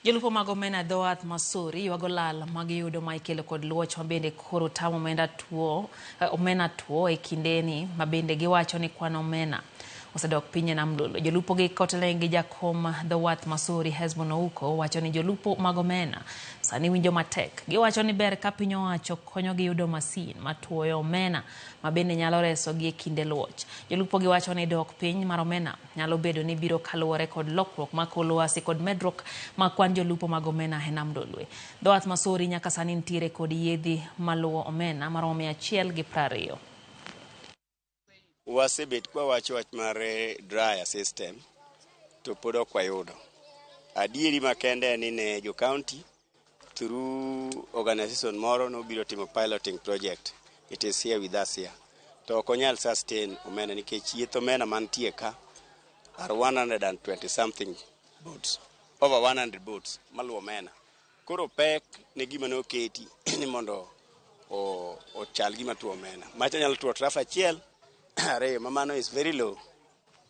Jolupo mag omena e dho wath ma Sori ywago lal magiyudo ma ikelo kod luoch ma bende koro tamo omenda tuo, omena tuo e kindeni ma bende giwacho ni kwan omena osedok piny e nam Lolwe. Jolupo gi kotelnegi gi jakom dho wath ma Sori Hesbon Ouko wacho ni jolupo mag omena sani winjo matek. Giwacho ni ber ka piny owacho konyogi yudo masin matuoyo omena ma bende nyalo resogi e kinde luoch. Jolupo giwacho ni dok piny mar omena nyalo bedo ni biro kaluwore kod lokruok mag kor lwasi kod medruok mag kwan jolupo mag omena e nam Lolwe. Dho wath ma Sori nyaka sani nitiere kod yiedhi maluwo omena maromo 120. Wasebet kwawacho wach mar dryer system to pod ok wayudo. Adieri makende en ni ne jo county through organization moro nobiro timo piloting project. It is here with us here. To ok onyal sustain omena nikech yieth omena mantie ka are 120 something boats, over 100 boats maluwo omena. Koro pek ne gima noketi ni mondo ochal gima tuo omena. Macha nyalo tuo trough achiel, ariyo, ma mano is very low.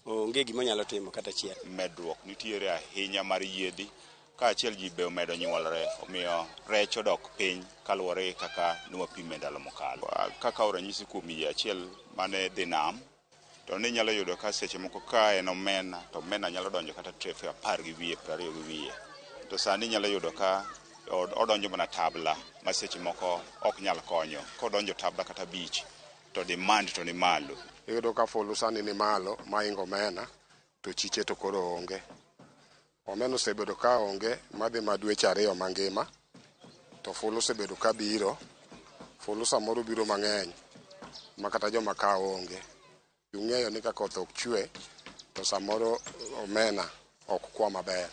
Onge gima onyalo timo kata achiel. Medruok nitiere ahinya mar yiedhi kaachiel ji be omedo nyuolre, omiyo rech odok piny kaluwore gi kaka nwapime ndalo mokalo. Kakawo ranyisi kuom yie achiel mane dhi nam, to ninyalo yudo ka seche moko ka en omena to omena nyalo donjo kata trefe 10 gi wiye, 20 gi wiye. To sani inyalo yudo ka odonjo mana tabla ma seche moko ok nyal konyo. Kodonjo tabla kata 5 to demand to ni malo. Iyudo ka fulu sani ni malo maingo omena to chiche to koro onge. Omena osebedo ka onge madhi ma dweche 2 mangima to fulu osebedo ka biro. Fulu samoro biro mang'eny ma kata joma kawo onge. Ung'eyo ni ka koth ok chwe to samoro omena ok kwa maber.